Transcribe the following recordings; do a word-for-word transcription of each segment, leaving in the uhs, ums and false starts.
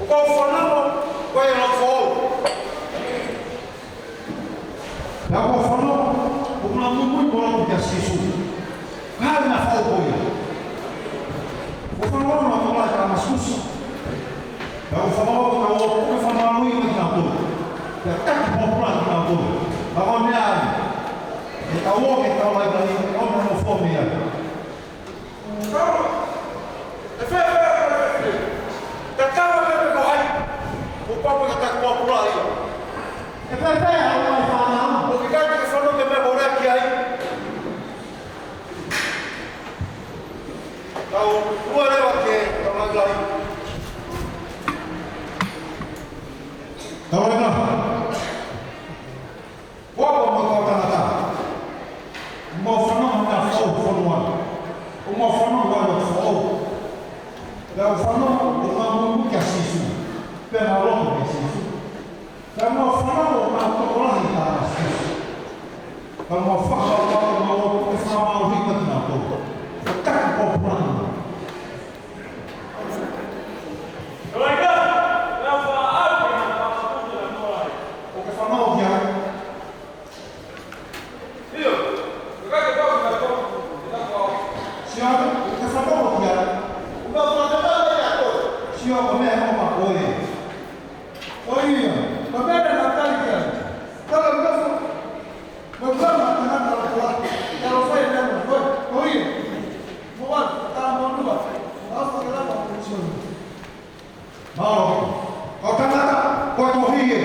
Ko e fanongo, ko e loto foʻou. Pea ko e fanongo, ʻoku na muimui mo lotu kia Sīsū. Ka ʻi ai na foʻou ko ia. Ko e fanongo na tokolahi Tāmasiusi. Pea ko e fanongo na ō, ko e fanongo ia mo kinautolu. Pea taki pōpula kinautolu. Pea ko e meʻa ai. ʻE tau ō, ke tau lai lai, ʻo na mo fo mea. Tau. ʻE fē, fē, fē, fē. Ka tau ʻe fē ko hai. Ko papa ka taki pōpula ia. ʻE fē, fē, ʻa e fānau. ʻOku ʻikai ke fanongo ki he meʻa ko ē ki ai. Tau ua leva ke tau mai lai. Tau mai lai. Ko au mo e kau tangata. Mau fanongo na foʻou fonua. ʻOku mau fanongo na foʻou. Pea ʻoku fanongo, ʻoku mau muimui kia Sīsū. Pea mau lotu kia Sīsū. Pea mau fanongo na tokolahi Tāmasiusi. Pea mau fakakaukau, mau ō ke fakamālohiʻi kinautolu. Pea taki pōpula. ʻOku ke fanongo ki ai? Sio, ʻoku ke fanongo ki ai? Sio, ko e meʻa ʻoku maʻu ē. Ko ia, ko e meʻa naʻa tali ki ai. Tala nofo. Mo e tama, tangata ʻaloʻofa. Tala fai e meʻa mo koe. Ko ia. Mo ua, tā mo nua. Afu ke lava mo sio. Mālō. Kau tangata, ko e kohi ē.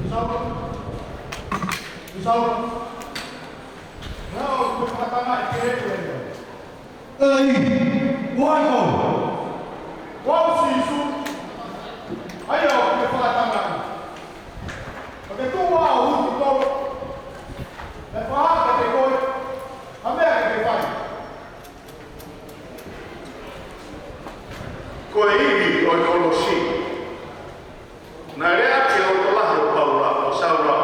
Usau. Usau. Nau, ko e fakatanga e kere ē. ʻEi, ko hai koe? Ko au Sīsū. ʻA ia ʻoku ke fakatangaʻi. Ka ke tuʻu ā ʻo hutu tolo. Pea fakahā kiate koe ha meʻa ke ke fai. Ko e ivi ʻo e kolosi. Naʻe lea ki ai e lotolahi ʻo Paula, ʻo Saula.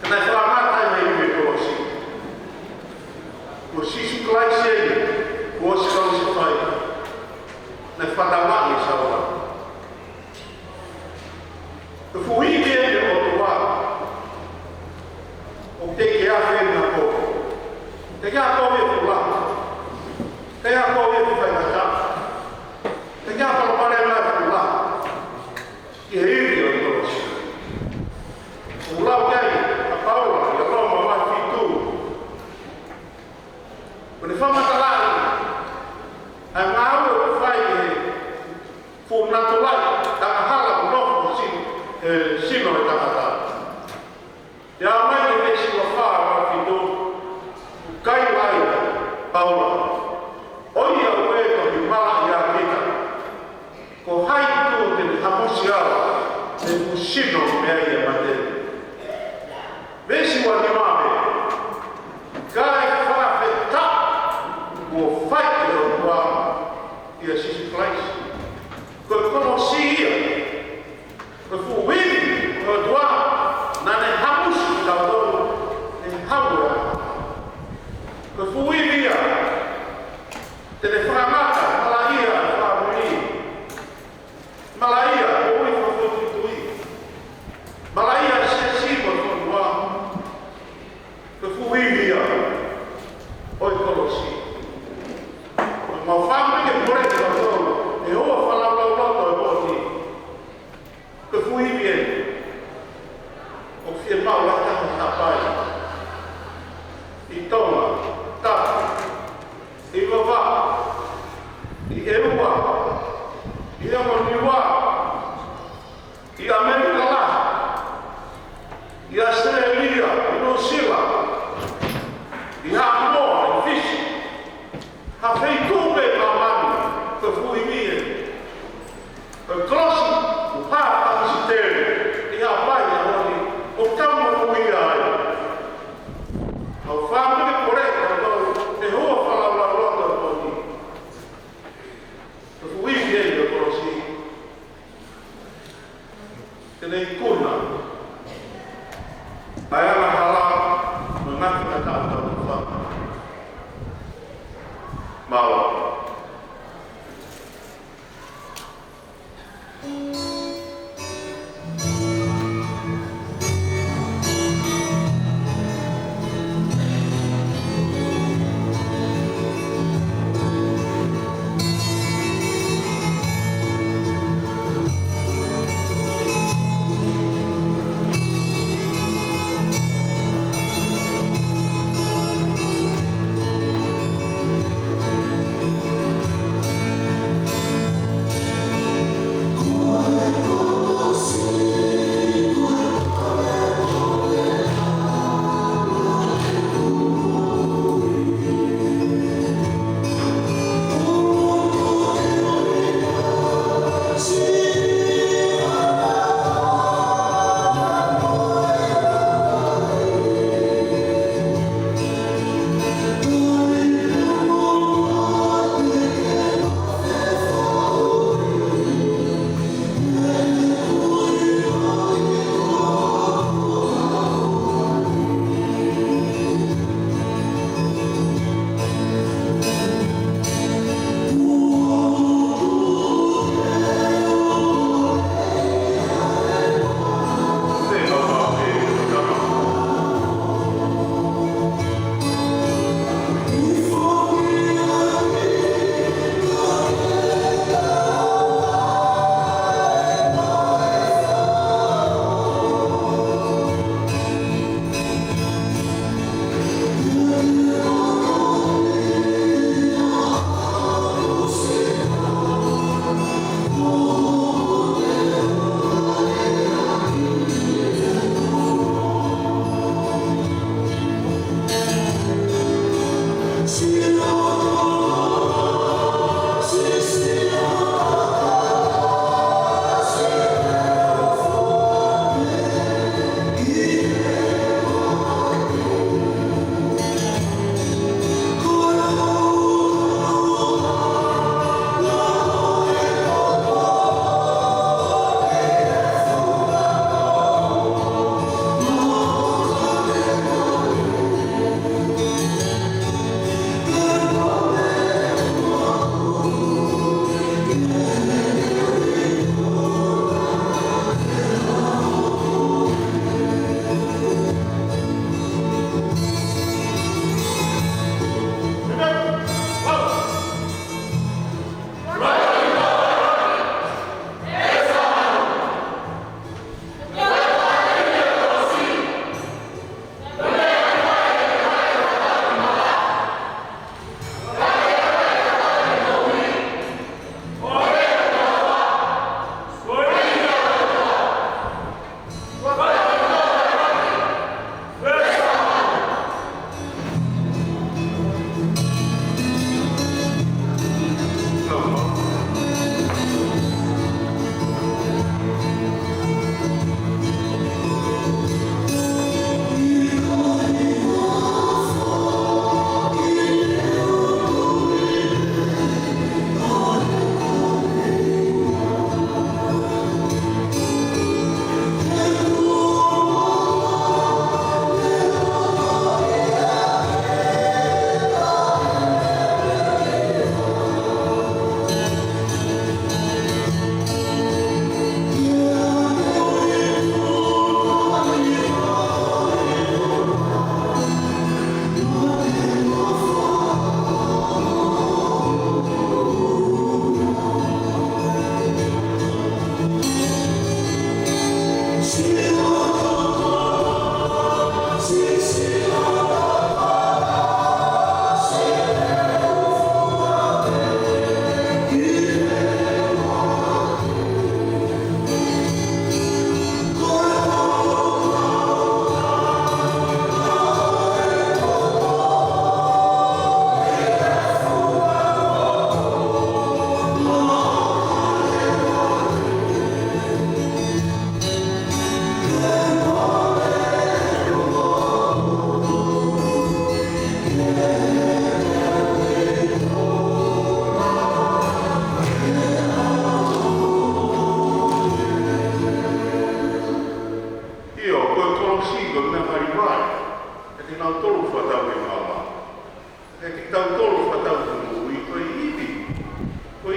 Ka naʻe fakamata ai mei he kolosi. Ko Sīsū Kalaisi eni, kuo ʻosi kalusefai. Naʻe fakatangaʻi ʻe Saula. Ko e fuʻu ivi eni ʻo e ʻOtua. ʻOku teʻeki ke afe ʻe he ako. Teʻeki ke afe ʻe he fuʻu lahi. Teʻeki ke afe ʻe he fuʻu faingataʻa. Teʻeki ke afe ʻe he fuʻu lahi. Ki he ivi ʻo e kolosi. ʻOku lau ki ai ʻa Paula ʻi he Loma vahe fitu. ʻOku ne fakamatalaʻi ʻa e ngāue ʻoku fai ʻe he fuʻu natula ʻi he angahala ʻoku nofo ʻi he sino ʻo e tangata. Pea ʻomai ʻe he veesi ua fā ʻa e vahe fitu, ʻoku kaila ai ʻa Paula, ʻOiauē, tohi malaʻia kita, ko hai tuʻu te ne hamusi au mei he fuʻu sino mei he mate? Veesi ua nima pē, Kae fakafetaʻi kuo fai ʻe he ʻOtua ʻia Sīsū Kalaisi. Ko e kolosi ia. Ko e fuʻu ivi ʻo e ʻOtua naʻa ne hamusi kitautolu mei he hau ʻo e angahala. Ko e fuʻu ivi ia. Te ne fakamata malaʻia ʻa e fāmili. Malaʻia ʻo e ʻū foʻi tui. Malaʻia ʻa e siasi mo e fonua. Ko e fuʻu ivi ia ʻo e kolosi. Mau fāmili ke pole kitautolu he houa fakalaulauloto ʻo e pooni. Ko e fuʻu ivi eni ʻoku fiemaʻu ai ha taha ke hapai. ʻI Tonga, Tapu, ʻi Vavaʻu, ʻi ʻEua, ʻi Niua, ʻi ʻAmelika Lahi, ʻi ʻAositelēlia, ʻi Nuʻusila, ʻi Haʻamoa, ʻi Fisi, ha feituʻu pē ʻi māmani, ko e fuʻu ivi eni. Ko e kolosi, ʻoku hā ʻa Sīsū Kalaisi ʻi ha vai ʻa honi, ʻo tau mo ia ai. Mau fāmili ke pole kitautolu he houa fakalaulauloto ʻo e pooni. Ko e fuʻu ivi eni ʻo e kolosi. Te ne ikuna.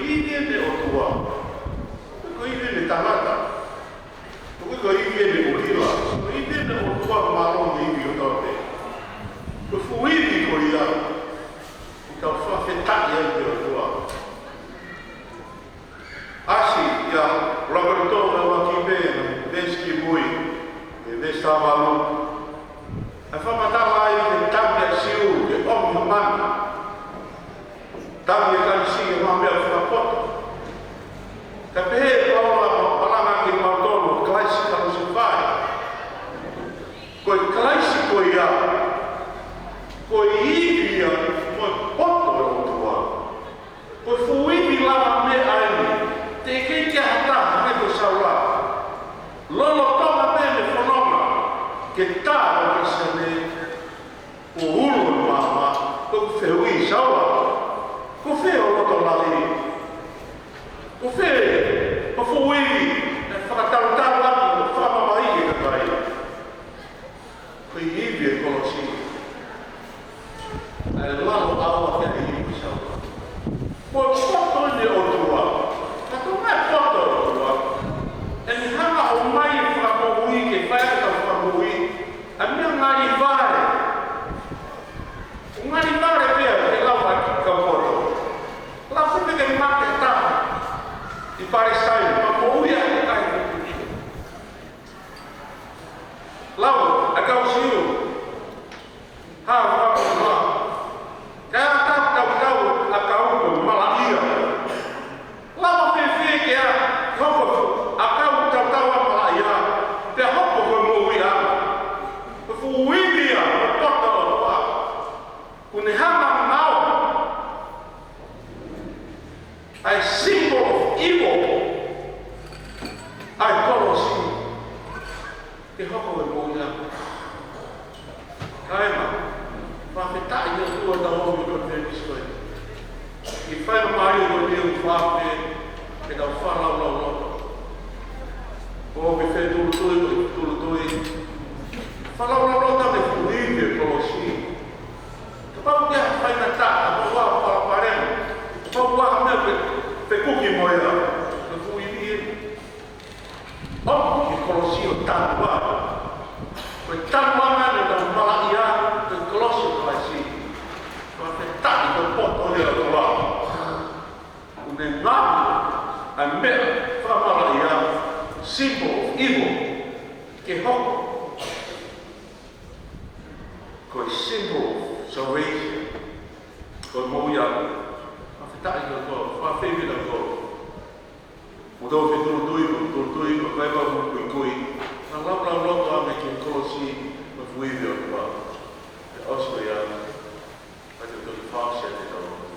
ivi ʻene ʻOtua. Ko e ivi ʻene tangata. Ko e, ko e ivi ʻene ʻuhila. Ko e ivi ʻene ʻOtua mālohi, ivi ʻo taute. Ko e fuʻu ivi ko ia ʻoku tau fakafetaʻi ai ki he ʻOtua. ʻAsi ia, Kolinitō ʻuluaki pē, veesi kimui, ʻi he veesi taha valu. ʻA e fakamatala ai ki he tami ʻa e Siu, ke ʻomi ha manu. Tami ʻa e kalisi ke maʻu meʻa fakapoto. Ka pehē ʻe Paula, ma-, malanga kiate kimautolu, Kalaisi Kalusefai. Ko e Kalaisi ko ia, ko e ivi ia mo e poto ʻo e ʻOtua. Ko e fuʻu ivi lalahi ʻeni, teʻeki ke ʻi ai ha taha, hangē ko Saula, lolotonga pē ʻene fononga ke tā ʻo Kalisitiane, ʻo ulu ʻa e maama. Ko e fehuʻi, Saula, ko fē ho loto lahi? Ko fē ho fuʻu ivi ʻe fakatalutau atu ʻo fakamamahiʻi e kakai? Ko e ivi ʻo e kolosi. ʻA e lalo ʻaoa ki ai e ivi ʻo Saula. Ko e poto ʻeni ʻo e ʻOtua. Ka ko e poto ʻo e ʻOtua, ʻe ne hanga ʻo ʻomai e fakamoʻui ke fai ʻetau fakamoʻui. ʻA e meʻa ngali vale. ʻO ngali vale pea ke lau ʻa e kau poto. Lau pē ke mate taha ʻi Palesitaine, pea moʻui ʻa e kakai. Lau ʻa e kau Siu, ha fakamoʻui. Ka ʻi ai ha tautau ʻa e kau ko Malaʻia. Lava fēfē ke ʻa, hoko ʻa e kau tautau ʻa Malaʻia, pea hoko ko e moʻui ʻa, ko e fuʻu ivi ia ʻo e poto ʻo e ʻOtua. Kuo ne hanga ʻo maʻu ʻa e symbol of evil, ʻa e kolosi, ke hoko ko e moʻui ʻa. Kāinga, fakafetaʻi ki he ʻOtua ʻetau ō mai ki he konifelenisi ko eni. ʻI he faingamālie ko eni ʻoku fai pē ʻetau fakalaulauloto. ʻOku fetūʻulutui, ʻoku tūʻulutui. Fakalaulauloto ʻa e fuʻu ivi ʻo e kolosi. Kapau ʻoku ʻi ai ha faingataʻa, kapau ʻoku ʻi ai ha palopalema, kapau ʻoku ʻi ai ha meʻa pe, pe kuki mo ia, ko e fuʻu ivi ē. ʻOmi ki he kolosi ʻo tanu ai. Ko e tanu ʻa e ngaahi meʻa ʻoku malaʻia, ko e kolosi ʻo Kalaisi. Fakafetaʻi ko e poto ʻo e ʻOtua. ʻOku ne ngaohi ʻa e meʻa fakamalaʻia, symbol of evil, ke hoko ko e symbol of salvation. Ko e moʻui ʻa. Fakafetaʻi ki he ʻOtua, fakafetaʻi ki he ʻOtua. Mou tau fetūʻulutui, mou tūʻulutui, mou kai pau, mou kuikui. Fakalaulauloto ʻa e meʻa ki he kolosi, mo e fuʻu ivi ʻo e ʻOtua. Pea ʻosi ko ia, pea te u toki fakaʻosi atu ʻetau lotu.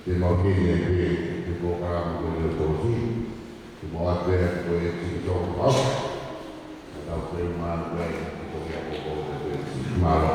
Te mau hine pē he polokalama ko eni ʻo e kolosi. Te mau ʻoatu ʻa e kiʻi tō mau. Ka tau fai mai ʻa e kiʻi tō ki he pō ko e mālō.